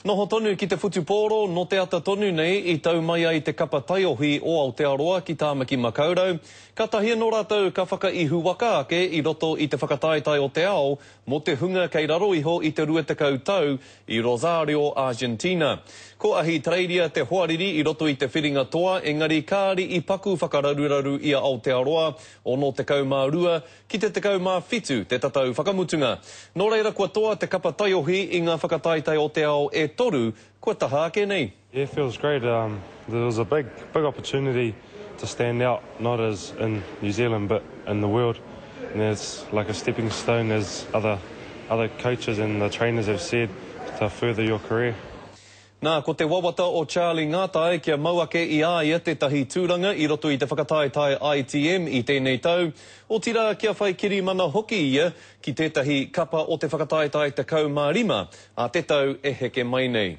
Noho tonu ki te whutupōro, nō te ata tonu nei i tau mai ai te kapa taiohi o Aotearoa ki Tāmaki Makaurau. Kātahi anō rātou ka whakaihuwaka ake i roto i te whakataetae o te ao mō te hunga kei raro iho i te 20 tau i Rosario, Argentina. Ko Ahitereiria te hoariri i roto i te whiringa toa engari kāri i paku whakararuraru i a Aotearoa, 62 Ki te 17 te tatau whakamutunga. Nō reira kua toa te kapa taiohi i ngā whakataetae o te ao e toru kua taha ake nei. Yeah, feels great. Um, there was a big, big opportunity to stand out, not as in New Zealand, but in the world. And it's like a stepping stone, as other, other coaches and the trainers have said, to further your career. Nā, ko te wawata o Charlie Ngatai kia mau ake i a ia tētahi tūranga i roto i te whakataetae ITM i tēnei tau, otirā kia whai kirimana hoki ia ki tētahi kapa o te whakataetae 15 a te tau e heke mai nei.